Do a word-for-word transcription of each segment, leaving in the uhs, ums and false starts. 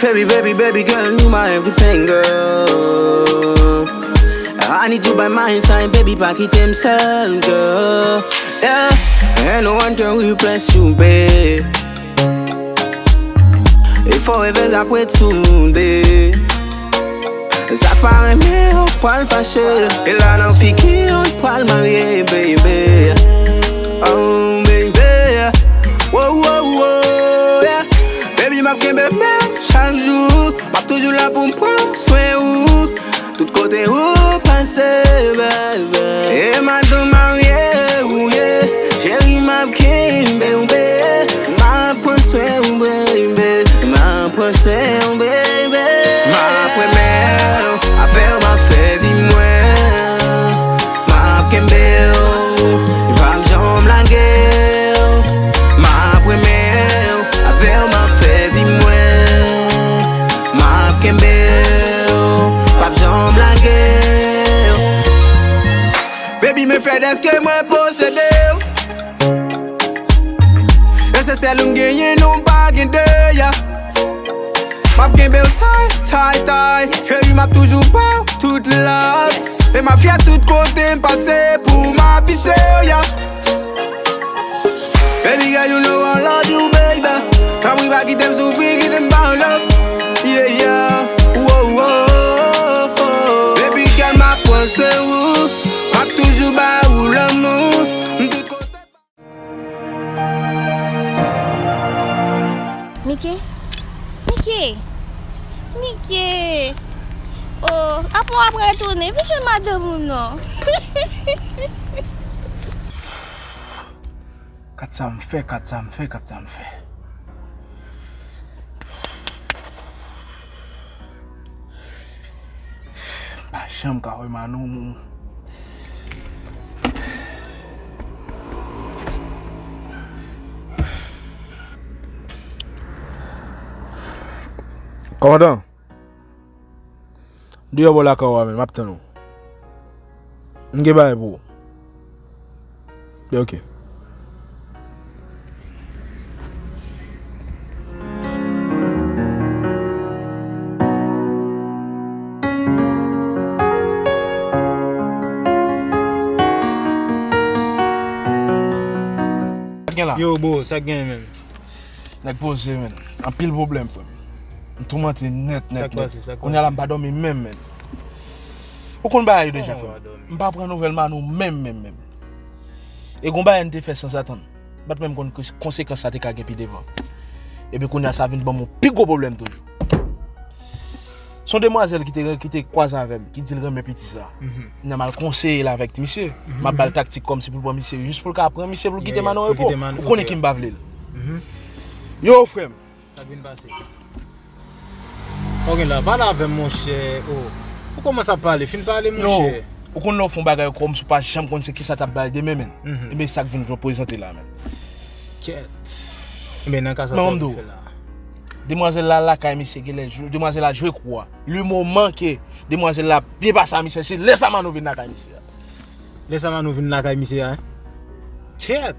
Baby, baby, baby girl, you my everything, girl. I need you by my side, baby, pa kite m sèl, girl. Yeah, and no one can replace you, babe. E forever apre tou nou de. Sa k pa renmen yo pral fache. E la nan figi yo pral marye, baby. Oh, baby. Wow, wow, wow, yeah. Baby, m ap kenbe men w chak jou. M ap toujou la pou m pran swen ou. Tout kote ou pase, baby. E madanm marye ou ye. Cheri, m ap kenbe w, baby. M ap pran swen w, baby. M ap pran swen w, baby. M ap renmen w, avè w m ap fè vi mwen. M ap kenbe w, m p ap janm lage w. M ap renmen w, avè w m ap fè vi mwen. M ap kenbe w, p ap janm lage w. Baby, men fè dèske mwen posede w. E se sèl ou m genyen, non m pa gen de, yeah. M ap kenbe w tay, tay, tay. Cheri, m ap toujou ba w tout love. E m ap fyè tout kote m pase pou m afiche w, yeah. Baby girl, you know I love you, baby. Tanpri pa kite m soufri, kite m ba w love. Yeah, yeah. Wow, wow, wow. Baby girl, m ap pran swen ou. M ap toujou ba ou lanmou. M tout kote. Mike? Mike? Mike! Oh, apre w ap retounen, vin jwenn madanm ou non. Kat sa m fè, kat sa m fè, kat sa m fè. M pa janm ka wè Manou. Kòmandan, deyò bò lakay ou a, men, m ap tann ou. M gen bagay pou ou. Be, ok. Sa k gen la? Yo, bro, sa k gen menm? Nèg poze, men. Anpil pwoblèm, frè m. M toumante nèt, nèt, nèt. Sa k pase, sa k pase? Kounye a la, m pa dòmi menm, men. Ou konn bagay yo deja, frè m. Kòman w pa dòmi? M pa pran nouvèl Manou menm, menm, menm. E gon bagay n te fè sanzatann. M pa t menm konn ke konsekans sa te ka gen pi devan. Epi kounye a sa vin ban m yon pi gwo pwoblèm toujou. Se yon demwazèl ki te, ki te kwaze avè m, ki di l renmen piti sa. Mhm. Kounye a m al konseye l avèk misye. Mhm. M ap ba l taktik kòmsi pou l pran misye, jis pou l ka pran misye, pou l kite Manou an repo. Ou konnen ki m pa vle l. Mhm. Yo, frè m. Sa k vin pase? Ok la, pale avè m, monchè. Oh. Ou kòmanse ap pale, fin pale, monchè. Ou konn lè w fè yon bagay kòmsi w pa janm konn se kisa t ap bay demen, men. Mhm. Ebyen, sa k vin prezante la, men. Kèt. Ebyen, nan ka sa, sa w vin fè la? Demwazèl la lakay misye, genlè jwe, demwazèl la jwe kou a. Le moman ke demwazèl la byen pase a misye, se lè sa Manou vin lakay misye a. Lè sa Manou vin lakay misye a, hein? Kèt!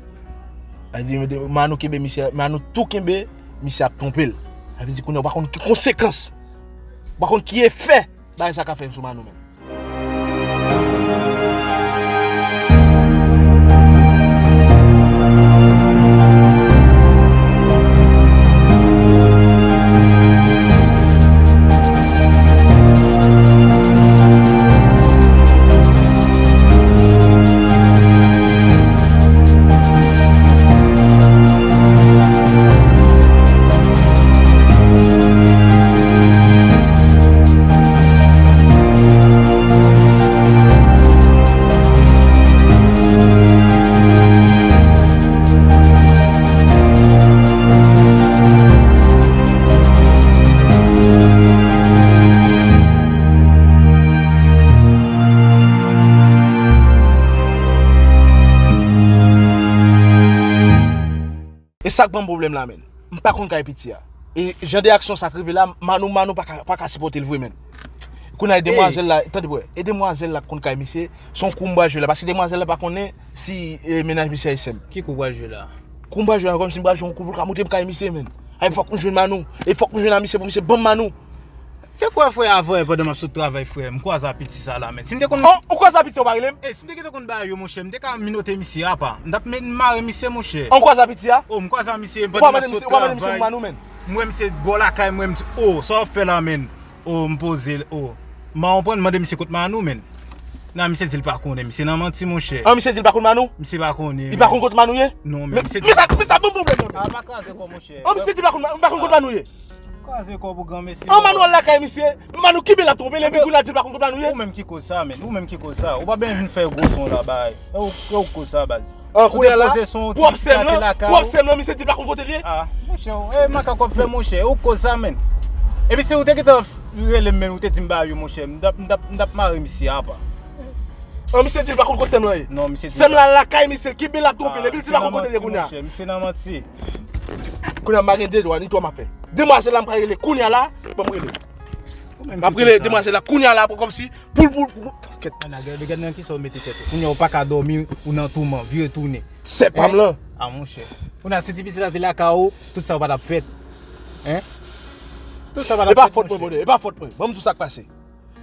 Sa vle di, Manou kenbe misye, Manou tou kenbe, misye ap twonpe l. Sa vle di, kounye a, ou pa konn ki konsekans, ou pa konn ki efè bagay sa ka fè sou Manou menm. E sa k ban m pwoblèm la, men. M pa konn kay piti a. E jan de aksyon sa k rive la, Manou, Manou pa ka, pa ka sipòte l vre, men. Kounye a, e demwazèl la, tande, bwè, e demwazèl la k konn kay misye, se yon kou m pral jwe la. Paske demwazèl la pa konnen si, e, mennaj misye a S M. Ki kou w pral jwe la? Kou m pral jwe la, kòmsi m pral jwe yon kou pou l ka montre m kay misye, men. Ay, fòk m jwenn Manou. E fòk m jwenn a misye pou misye ban m Manou. Te kwè, frè, avan, pandan m ap sot travay, frè, m kwaze a piti sa la, men. Si m te konn... Oh, ou kwaze a piti, ou pa rele m? E, si m te gentan konn bagay yo, monchè, m te ka minote misye apa. M t ap men mare misye, monchè. Ou kwaze a piti a? Oh, m kwaze a misye, ou pa pandan m ap mande misye, sot ou pa mande misye travay. Pou Manou, men. M wè misye bò lakay mwen, m di, oh, sa w ap fè la, men? Oh, m poze l, oh. M pa konprann, mande misye kot Manou, men. Nan, misye di l pa konnen, misye nan manti, monchè. Ah, misye di l pa konn Manou? Misye pa konnen, men. Li pa konn kot Manou ye? Non, men, men misye di... Men sa, men sa ban m pwoblèm nan, men. Ah, pa kraze kò, monchè. Oh, misye di l pa konn, pa konn kot Manou ye. Kraze kò pou granmesi. An, Manou al lakay misye, Manou kenbe l ap twonpe l, epi kounye a di l pa konn kot Manou ye. Ou menm ki koz sa, men. Ou menm ki koz sa. Ou pa bezwen vin fè gwo son la, bay. E ou, e ou koz sa, baz. An, kounye a la, pou w ap sè m nan, pou w ap sè m nan, misye di l pa konn kote l ye. Ah, monchè, e makak w ap fè, monchè. Ou koz sa, men. Epi si ou te gentan rele m, men, ou te di m bagay yo, monchè. M t ap, m t ap, m t ap mare misye apa. An, misye di l pa konn kot sè m nan ye. Non, misye di... Sè m la lakay misye, kenbe l ap twonpe l, epi l di l pa konn kote l ye kounye a. Misye nan manti, monchè, misye nan manti. Kounye a, m pa gen de dwa, ni twa m ap fè. Demwazèl la, m pral rele kounye a la, ban m rele. M ap rele demwazèl la kounye a la, pou kòmsi, pou l, pou l, pou l, kèt. Ana, gade, gade nan kisa ou mete tèt ou. Kounye a, ou pa ka dòmi, ou nan touman, vire tounen. Sè pa m lan. Ah, monchè. Kounye a, si ti pitit la te lakay ou, tout sa yo pa t ap fèt. Hein? Tout sa pa t ap fèt, monchè. E pa fòt mwen, brother, e pa fòt mwen. Ban m di w sa k pase.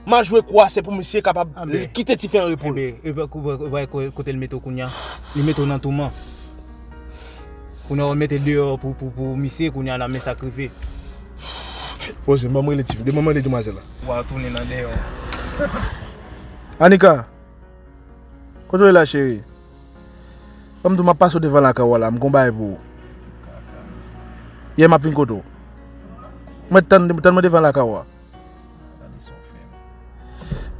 M a jwe kou a, se pou misye kapab kite ti fi an repo l. Enben, enben, kote l mete w kounye a? Li mete w nan touman. Kounye a, w mete deyò pou, pou, pou misye, kounye a, la men sa k rive. Poze, ban m rele ti fi. Depi mwen mande demwazèl la. W a tounen nan deyò. Anika, kote w ye la, cheri? Ban m di w, m ap pase w devan lakay w la, m gon bagay pou ou. Yè m ap vin kote w. Mwen tann, tann mwen devan lakay w la. Gade sa w fè m.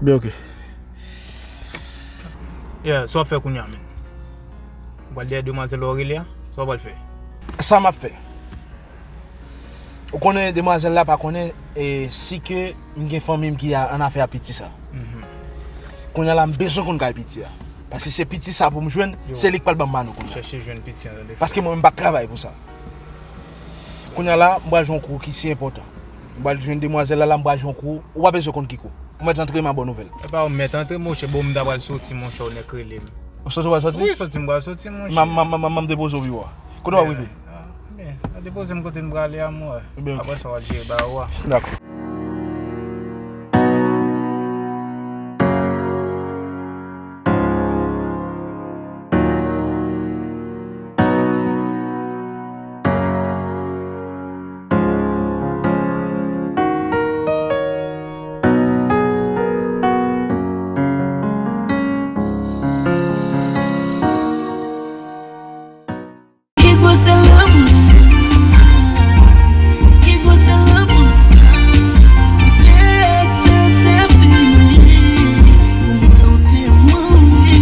Byen, oke. Yeah, sa w ap fè kounye a, men? Ou pral dèyè demwazèl la w rele a? Sa w pral fè? Sa m ap fè? Ou konnen demwazèl la pa konnen, e, si ke m gen fanmi m ki a, an afè a piti sa. Mhm. Kounye a la, m bezwen konn kay piti a. Paske se piti sa pou m jwenn, se li k pral ban m Manou kounye a. Chèche jwenn piti an, tande. Paske mwen, m pa t travay pou sa. Kounye a la, m pral jwe yon kou ki si enpòtan. M pral jwenn demwazèl la, la, m pral jwe yon kou. Ou pa bezwen konn ki kou. Ou mèt antre, m a ba w nouvèl. E pa ou mèt antre, monchè, bon, m ta pral soti, monchè, ou nèk rele m. Ou soti, ou pral soti? Wi, soti, m pral soti, monchè. M a, m a, m a, m a, m a depoze w pi wo a. Kote w ap rive? Ah, men, depoze m kote m prale a, mwen. Ebyen, oke. Apre sa, w a jere bagay ou a. Dakò. Ki gwosè lanmou sa? Ki gwosè lanmou sa? Ou te aksepte fini pou mwen, ou te mouri.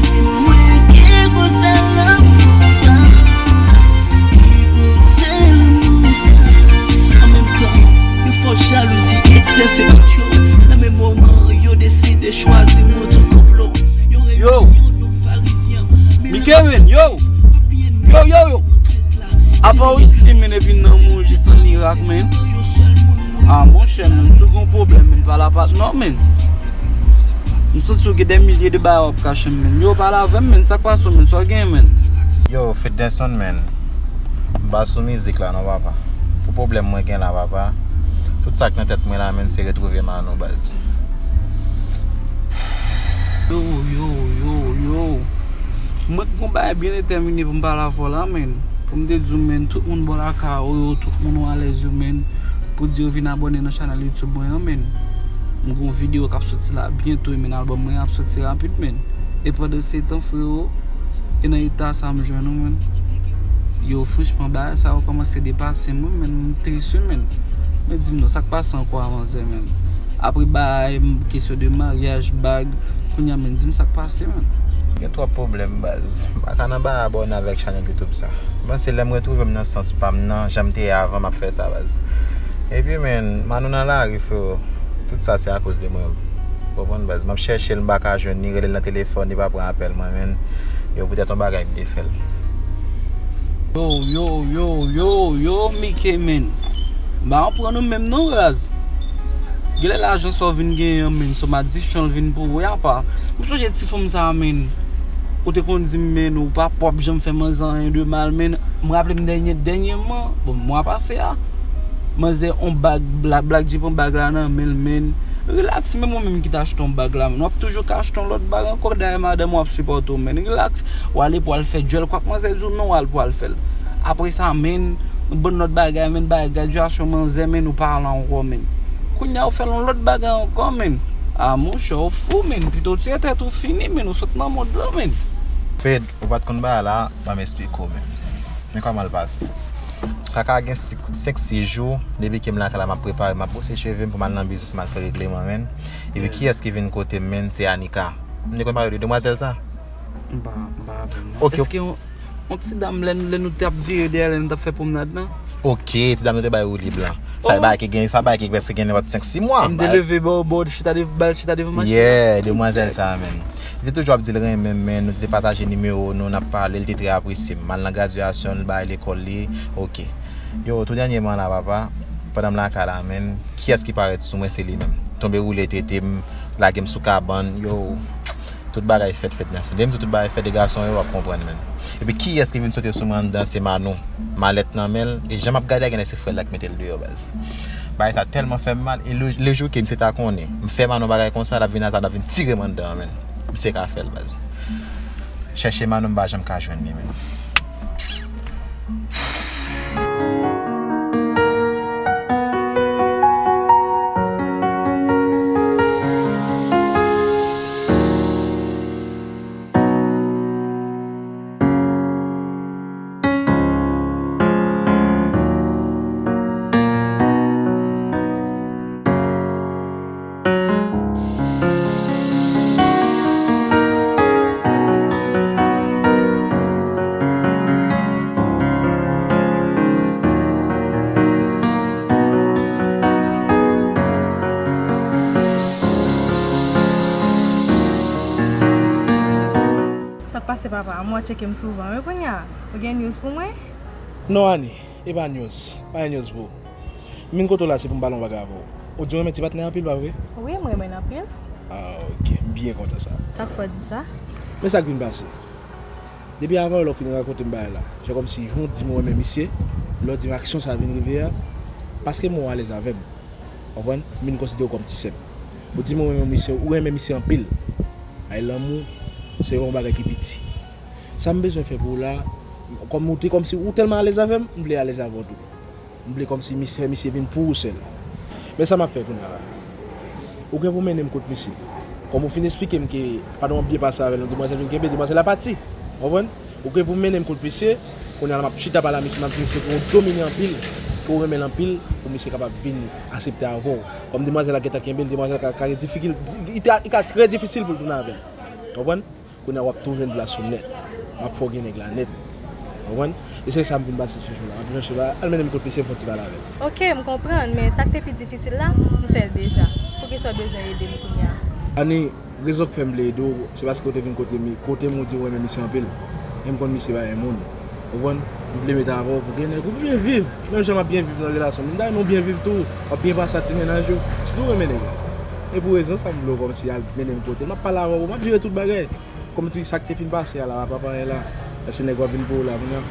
Di mwen ki gwosè lanmou sa? Ki gwosè lanmou sa? An menm tan, yon fòs jalouzi egzèse kont yo. Nan menm moman, yo deside chwazi montre konplo. Yo reyini yon nonm farizyen. Mike, men, yo! Yo, yo, yo! Apa w isi, men, epi nanm ou jis an Irak, men? Ah, monchè, men, si w gen yon pwoblèm, men, pale a patnè w, men. M santi w gen dè milye de bagay w ap kache m, men. Yo, pale avè m, men. Sa k pase w, men? Sa w gen, men? Yo, Fedderson, men. M pa sou mizik la, non, papa. Pou pwoblèm mwen gen la, papa. Tout sa k nan tèt mwen la, men, se retwouve Manou, baz. Yo, yo, yo, yo. Mwen t gon bagay byen detèmine pou m pale avè w la, men. Pou m te di w, men, tout moun bò lakay ou yo, tout moun ou alèz yo, men, pou di yo vin abòne nan chanèl YouTube mwen an, men. M gon videyo k ap soti la byento, men, albòm mwen ap soti rapid, men. E pandan se tan, frewo, e nan eta sa m jwenn ou, men. Yo, franchman, bagay sa yo kòmanse depase m, men, m tris, wi, men. Men di m non, sa k pase ankò a manzè, men? Apre bagay, m, kesyon de maryaj, bag, kounye a, men, di m sa k pase, men. Gen twòp pwoblèm, baz. M pa ka nan bagay abòne avèk chanèl YouTube sa. M panse lè m retwouve m nan sans pa m nan, jan m te ye avan, m ap fè sa, baz. Epi, men, Manou nan lari, frewo. Tout sa, se akoz de mwen. Ou konprann, baz? M ap chèche l, m pa ka jwenn li, rele l nan telefòn, li pa pran apèl mwen, men. Yo, poutèt yon bagay, m te fè l. Yo, yo, yo, yo, yo, Mike, men. M pa konprann ou menm non, raz. Genlè lajan sa w vin genyen an, men, se yon madiksyon l vin pou ou, apa. M sonje ti fanm sa a, men. Ou te konn di m, men, ou pa p ap janm fè manzè anyen de mal, men. M raple m dènye, dènyèman, bon, mwa pase a, manzè on bag, Bla-, Black G pran bag la nan men l, men. Rilaks, menm ou menm ki t achte on bag la, men. W ap toujou ka achte on lòt bag ankò, dayè madanm ou ap sipòte w, men. Rilaks, w ale pou w al fè djòl, kwak manzè di w non, w al pou w al fè l. Apre sa, men, yon bann lòt bagay, men, bagay gradyasyon manzè, men, ou pa al ankò, men. Kounye a, ou fè l yon lòt bagay ankò, men. A, monchè, ou fou, men. Pito w tiye tèt ou fini, men, ou sot nan mond lan, men. Fed, ou pa t konn bagay la, ban m esplike w, men. Men kòman l pase. Sa ka gen senk, sis jou, depi ke m lakay la, m ap prepare, m ap bwose cheve m pou m al nan biznis, m al fè regleman, men. Epi kiyès ki vin kote m, men? Se Anika. M te konn pale de demwazèl sa? M pa, m pa raple m, non. Ok. Èske yon, yon ti dam, lè, lè nou t ap vire dèyè, lè nou t ap fè pwomnad lan? Ok, ti dam nou te bay woulib lan. Sa e bagay ki gen, sa bagay ki prèske gen nenpòt senk, sis mwa. M te leve bò, bò, chita de, bal chita devan machin. Yeah, demwazèl sa, men. Li te toujou ap di l renmen m, men, nou te pataje nimewo nou, n ap pale, li te trè apresye m. M al nan gradyasyon l, bay lekòl li, ok. Yo, tou dènyèman la, papa, pandan m lakay la, men, kiyès ki parèt sou mwen, se li menm. Tonbe woule tete m, lage m sou kabann, yo, tout bagay fèt, fèt, gason. Lè m di tout bagay fèt, de gason yo, w ap konprann, men. Epi kiyès ki vin sote sou mwen anndan, se Manou. Malèt nan men l, e jan m ap gade a, genlè se frè l la ki mete l deyò, baz. Bagay sa tèlman fè m mal, e le, le jou ke misye ta konnen m fè Manou bagay konsa, l ap vin a sa, l ap vin tire m anndan an, men. Misye ka fè l, baz. Chèche Manou, m pa janm ka jwenn li, men. Sa k pase, papa? M wè w tcheke m souvan. Men kounye a, ou gen news pou mwen? Non, Ani, e pa news. Pa gen news pou ou. M vin kote w la, se pou m pale yon bagay avè w. Ou di w renmen ti patnè anpil, pa vre? Wi, m renmen l anpil. Ah, ok. M byen kontan sa. Sa k fè w di sa? Men sa k vin pase. Depi avan, lè w fin rakonte m bagay la, se kòmsi jan w di m ou renmen misye, lè w di m aksyon sa vin rive a, paske m wè w alèz avè m. Konprann? M vin konsidere w kòm ti sè m. Ou di m ou renmen misye, ou renmen misye anpil. Ay, lanmou, se yon bagay ki piti. Sa m bezwen fè pou ou la, kòm ou te kòmsi ou tèlman alèz avè m, m vle alèz avè w tou. M vle kòmsi misye, misye vin pou ou sèl. Men sa m ap fè kounye a la. Ou gen pou mennen m kot misye. Kòm ou fin esplike m ke pandan w ap byen pase avè l, yon demwazèl vin kenbe, demwazèl la pati. Konprann? Ou gen pou mennen m kot misye. Kounye a la, m ap chita pale a misye, m ap di misye ke w domine anpil, ke w renmen l anpil, pou misye kapab vin aksepte avè w. Kòm demwazèl la gentan kenbe l, demwazèl la ka, ka gen difikil-, li ta, li ka trè difisil pou l tounen avè l. Konprann? Kounye a w ap tou jwenn plas ou nèt. M ap fè w gen nèg la nèt. Konprann? E se sa m vin pase sou jou la. M ap chèche la, al mennen m kot misye, m fè yon ti pale avè l. Ok, m konprann, men sa k te pi difisil la, m fè l deja. Poukisa w bezwen ede m kounye a? Ani, rezon k fè m vle ede w, se paske w te vin kote m, kote m ou di w renmen misye anpil. E m konn misye pa yon moun. Konprann? M vle met avè w pou gen nèg ou byen viv. Menm jan m ap byen viv nan relasyon m, m ta renmen w byen viv tou. W ap byen pase ak ti mennaj ou. Si w renmen nèg la. E pou rezon sa m vle w kòmsi al mennen m kote l. M ap pale avè w, m ap jere tout bagay. Kòm ti sa k te fin pase a la, pa pa anyen la. Èske nèg w ap vin pou w la kounye a?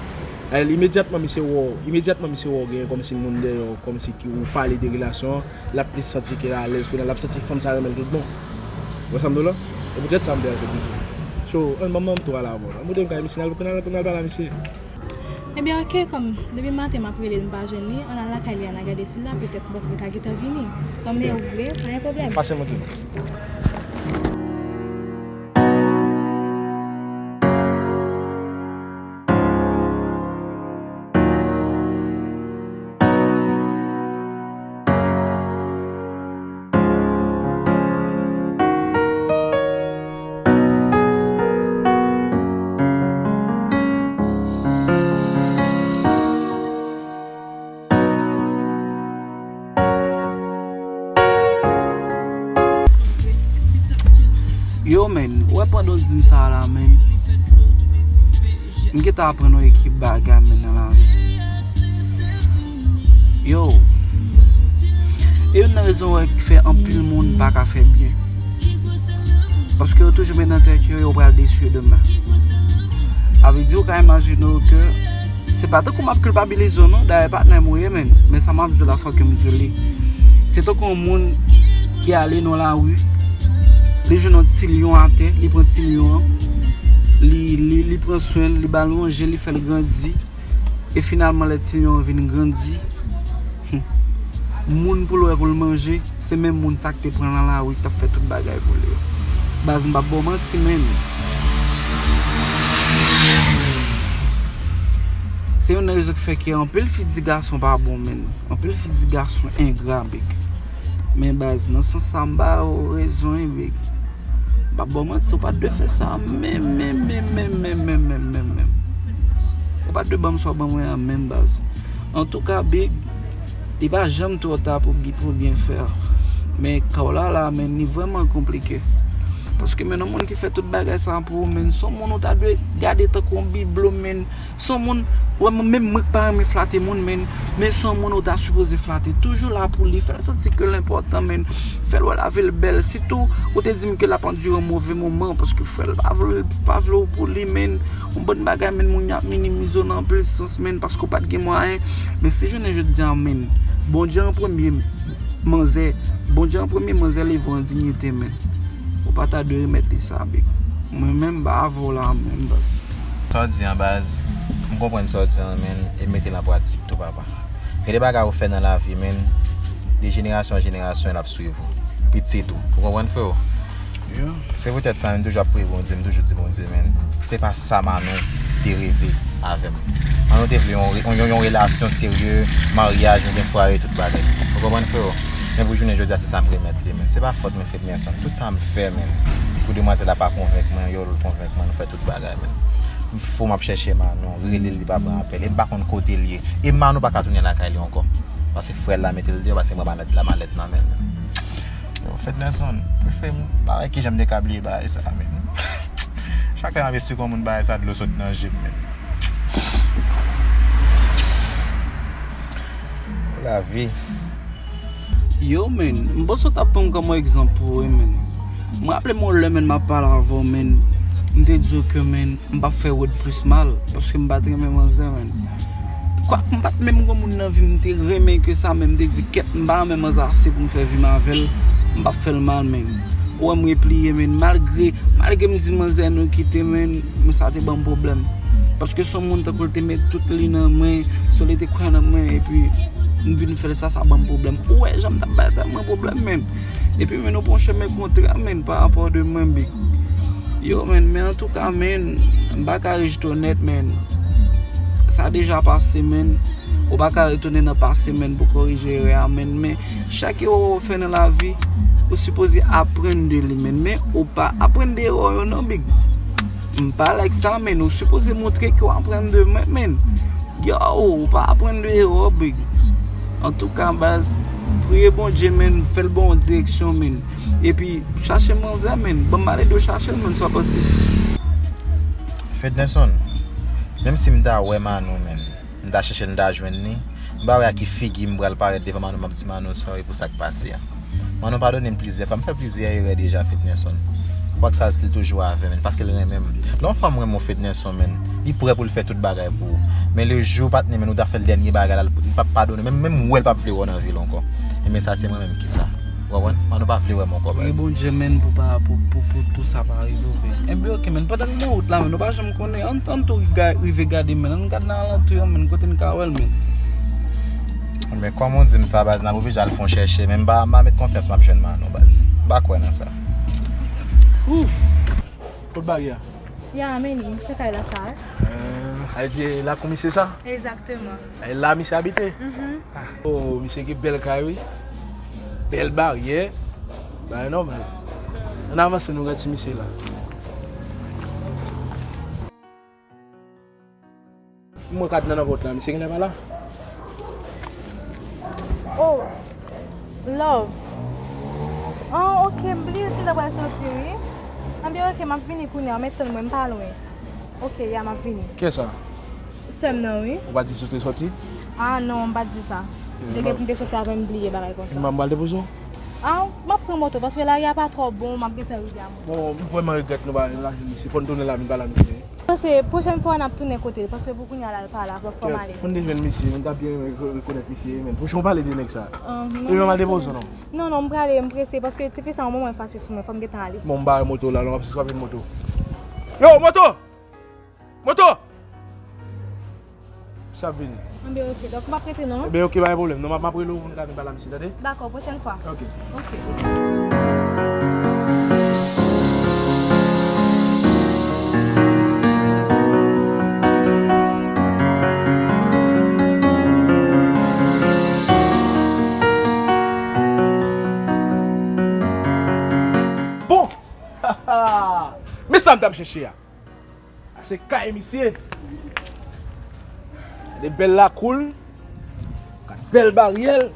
Al, imedyatman misye wè w, imedyatman misye wè w gen kòmsi moun dèyè w, kòmsi ki ou pale de relasyon an, l ap plis santi ke l alèz kounye a, l ap santi fanm sa renmen l tout bon. Ou wè sa m di w la? E poutèt sa m te al kot misye. So, ann ban m tou al avè w la. Monte m kay misye, n al, n al, n al pale a misye. Ebyen, ok, kòm depi maten m ap rele l, m pa jwenn li, ann al lakay li, ann al gade si l la, petèt m panse l ka gentan vini. Kòm lè ou vle, pa gen pwoblèm. Pase monte. Yo, men, ou wè pandan w di m sa la, men, m gentan aprann yon ekip bagay, men, nan lavi. Yo, e youn nan rezon wè ki fè anpil moun pa ka fè byen. Paske yo toujou met nan tèt yo, yo pral desi yo demen. Sa vle di, ou ka imajine w ke se pa tankou m ap kilpabilize w non, dayè patnè m ou ye, menn. Men sa m ap di w la, fòk m di w li. Se tankou yon moun ki ale nan lari, li jwenn yon ti lyon atè, li pran ti lyon an, li, li, li pran swen l, li ba l manje, li fè l grandi. E finalman, lè ti lyon an vin grandi, hmm, moun pou l wè pou l manje, se menm moun sa k te pran nan lari, k t ap fè tout bagay pou li yo. Baz, m p ap ba w manti, menn. Se youn nan rezon ki fè ke anpil fi di gason pa bon, menn. Anpil fi di gason engra, big. Men baz, nan sans sa, m ba w rezon, wi, big. M p ap ba w manti, ou pa t dwe fè sa menm, menm, menm. Ou pa t dwe ban m sa w ban mwen an menm, baz. Antouka, big, li pa janm twò ta pou, pou byen fè. Men ka w la la, menn, li vrèman konplike. Paske, menn, yon moun ki fè tout bagay sa pou ou, menn, se yon moun ou ta dwe gade tankou yon biblo, menn. Se yon moun, wè, mwen, menm mwen k pa renmen flate moun, menn, men se yon moun ou ta sipoze flate. Toujou la pou li, fè l santi ke l enpòtan, menn. Fè l wè lavi l bèl. Sitou, ou te di m ke l ap andire yon move moman, paske frè l pa vle, pa vle w pou li, menn. Yon bann bagay, menn, moun yo ap minimize w nan anpil sans, menn, paske w pa t gen mwayen. Men si jounen jodi a, menn, Bondye an premye, manzè, Bondye an premye, manzè leve w an diyite, menn. Ou pa ta dwe remèt li sa, big. Mwen menm, m pa avè w la menm, baz. Sa w di an, baz, m konprann sa w di an, menn, e m mete l an pratik tou, papa. Gen de bagay ou fè nan lavi, menn, de jenerasyon an jenerasyon, l ap swiv ou. Pitit ou. Ou konprann, freo? Yeah. Se poutèt sa, menn, m toujou ap priye Bondye, m toujou di Bondye, menn, se pa sa Manon te reve avè m. Manon te vle yon, yon, yon, yon relasyon serye, maryaj, nou gen fwaye, tout bagay. Ou konprann, freo? Men pou jounen jodi a, se sa m remèt li, menn. Se pa fòt mwen, Fednerson. Tout sa m fè, menn, pou demwazèl la pa konvenk mwen, yo, l konvenk mwen, nou fè tout bagay, menn. M fou, m ap chèche Manon, rele l, li pa pran apèl. E m pa konn kote l ye. E Manon pa ka tounen lakay li ankò. Paske frè l la mete l deyò, paske l pran malèt, la malèt nan men l, menn. Yo, Fednerson, prefere m pa wè kijan m te ka bliye bagay sa, menn. Chak lè m ap esplike yon moun bagay sa, dlo sot nan je m, menn. Lavi. Yo, menn, m panse w t ap pran m kòm yon egzanp pou ou, menn. M raple m yon lè, menn, m ap pale avè w, menn. M te di w ke, menn, m p ap fè Rod plis mal, paske m pa t renmen manzè, menn. Kwak m pa t menm gon moun nan vi m te renmen ke sa, men m te di, kèt, m pa renmen manzè ase pou m fè vi m avè l, m p ap fè l mal, menn. Ou wè m repliye, menn, malgre, malgre m di manzè nou kite, menn, men sa te ban m pwoblèm. Paske se yon moun tankou l te met tout li nan mwen, se li te kwè nan mwen, epi m vin fè l sa, sa ban m pwoblèm. Ou wè jan m t ap bay tèt mwen pwoblèm, menn. Epi, menn, nou pran chemen kontrè, menn, pa rapò de mwen, big. Yo, menn, men antouka, menn, m pa ka rejte w nèt, menn. Sa deja pase, menn. Ou pa ka retounen nan pase, menn, pou korije erè a, menn. Men chak erè w fè nan lavi, ou sipoze aprann de li, menn. Men ou pa aprann de erè w yo non, big. M pa like sa, menn. Ou sipoze montre ke w aprann de mwen, menn. Yo, ou pa aprann de erè w, big. Antouka, baz, priye Bondye, menn, fè l ba w direksyon, menn. Epi, chache manzè, menn. Ban m ale dwe chache l, menn, sa w panse? Fednerson, menm si m ta wè Manon, menn, m ta chèche l, m ta jwenn li, m pa wè ak ki figi m pral parèt devan Manon, m ap di Manon sòri pou sa k pase a. Manon padone m plizyè fwa, m fè plizyè erè deja, Fednerson. Kwak sa, li toujou avè m, menn, paske l renmen m. Lè yon fanm renmen w, Fednerson, menn, li prè pou l fè tout bagay pou ou. Men le jou, patnè, menn, ou ta fè l dènye bagay la, li p ap padone w. Menm, menm wè l p ap vle wè w nan vi l ankò. Ebyen, sa se mwen menm ki sa. Ou konprann? Manon pa vle wè m ankò, baz. Priye Bondye, menn, pou pa, pou, pou, pou tout sa pa rive w, big. Enben, oke, menn, pandan n nan wout la, menn, ou pa janm konnen, ann, ann tou ga-, rive gade, menn, ann gad nan alantou yo, menn, kote n ka wè l, menn. Men kòm ou di m sa, baz, n ap oblije al fè yon chèche, men m pa, m pa met konfyans m ap jwenn Manon, baz. M pa kwè nan sa. Ooh. Kot baryè a? Ya, men li, se kay la sa. Eh, sa vle di lakou misye sa? Egzakteman. E la misye abite? Mhm. Ah, oh, misye gen bèl kay, wi. Bèl baryè. Bagay nòmal. Ann avanse, nou gade ti misye la. M wè kad nan, nan pòt la, misye genlè pa la. Oh, love. Ah, ok, m bliye si m ta pral soti, wi. Anben, ok, m ap vini kounye a, w mèt tann mwen, m pa lwen. Ok, ya, m ap vini. Kiyès sa? Sè m nan, wi. Ou pa di si w te soti? Ah, non, m pa t di sa. M te gen pou m te soti avè m, bliye bagay konsa. Kounya m pral depoze w? Ah, m ap Pran moto, paske lari a pa twò bon, m ap gentan rive a moto. Bon, m vrèman regrèt nou pa jwenn misye. Fò n tounen la vin pale a misye. Paske pwochèn fwa n ap tounen kote l, paske pou kounye a la l pa la, fòk fò m ale. Fò n te jwenn misye, mwen ta byen re- rekonèt misye, men. Pwochèn w pale de nèg sa. Epi m al depoze w non. Non, non, m prale, m prese, paske tifi sa yon moman fache sou mwen, fò m gentan ale. Bon, m bare moto la, non, paske w ap jwenn moto. Yo, moto! Moto! Sa ap vini. Enben, ok. Donk, m ap rete non. Enben, ok, pa gen pwoblèm. Non, m ap, m ap rele w pou n ka vin pale a misye, tande? Dakò, pwochèn fwa. Ok. Ok. Bon! Men sa m t ap chèche a. A se kay misye. Gade bèl lakou l. Gade bèl baryè l.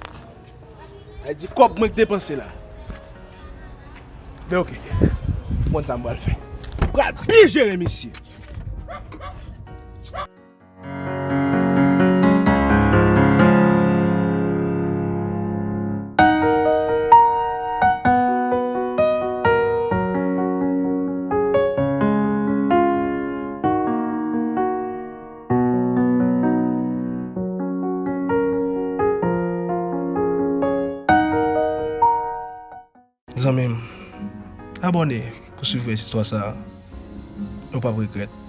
Sa di kòb mwen k depanse la. Men ok. Konn sa m pral fè. M pral byen jere misye. Zanmi m, abòne pou swiv rès istwa sa a. Ou p ap regrèt.